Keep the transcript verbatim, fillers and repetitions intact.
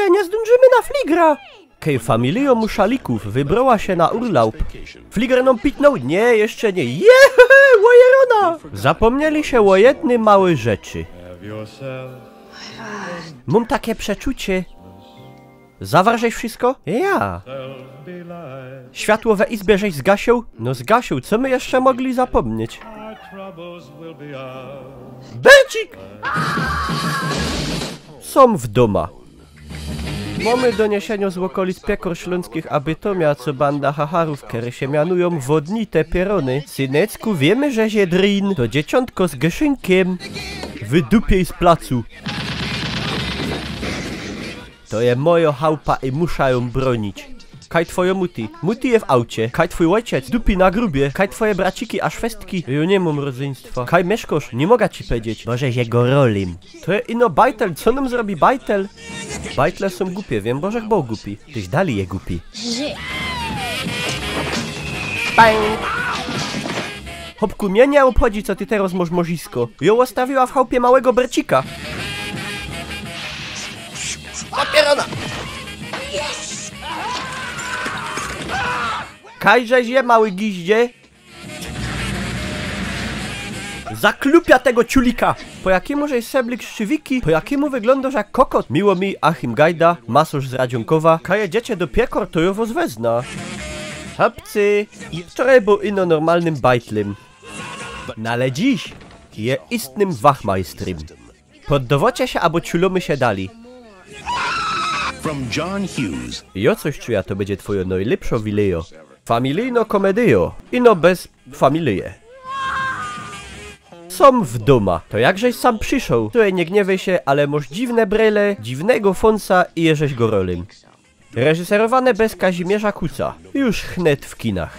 Nie zdōnżymy na fligra! Kej familijŏ Muszalików wybrała sie na urlaup, fliger nōm pitnōł? Nie, jeszcze nie. Jeee, ôjerona! Zapōmnieli sie ô jedny małyj rzeczy. Mōm take przeczucie. Zawarłżeś wszystko? Ja. Światło we izbie żeś zgasiōł? No zgasiōł, co my jeszcze mogli zapōmnieć? Bercik! Sōm w dōma. Mōmy doniesieniŏ z ôkolic Piekŏr Ślōnskich a Bytomia, co banda hacharōw, kere sie mianujōm wodnite pierōny. Syneczku, wiymy, żeś je drin. To dzieciōntko z geszynkym. Wydupiej z placu. To je mojŏ chałupa i musza jã brōnić. Kaj twojŏ muti? Muti je w aucie. Kaj twōj ôjciec? Dupi na grubie. Kaj twoje braciki a szwestki? Jŏ niy mōm rodzyństwa. Kaj miyszkŏsz? Niy moga ci pedzieć. Boże, że go rolim. To je ino bajtel. Co nōm zrobi bajtel? Bajtle sōm gupie, wiymy, Boże, bo gupi. Tyś dali je gupi. Bang! Chopku, mie niy ôbchodzi, co ty teroz mŏsz morzisko. Jŏ ôstawiła w chałupie małego bercika. Papierona! Kajże je, mały giździe? Zaklupia tego ciulika! Po jakimu żeś seblik szczywiki? Po jakimu wyglōndŏsz jak kokot? Miło mi, Achim Gajda, masŏrz z Radziōnkowa. Kaj jedziecie do Piekŏr, to jŏ wŏs wezna. Chopcy, wczoraj bōł ino normalnym bajtlym. No ale dziś je istnym wachmajstrym. Poddŏwŏcie sie, abo ciulōmy sie dali? From John Hughes. Jŏ coś czuja, to bydzie twojŏ nojlepszŏ wilejŏ. Familijnŏ komedijŏ. Ino bez familije. Sōm w dōma. To jakżeś sam przyszoł? Suchej, niy gniewyj sie, ale mŏsz dziwne brele, dziwnego fōnsa i jeżeś go rolim. Reżyserowane bez Kazimierza Kuca. Już chnet w kinach.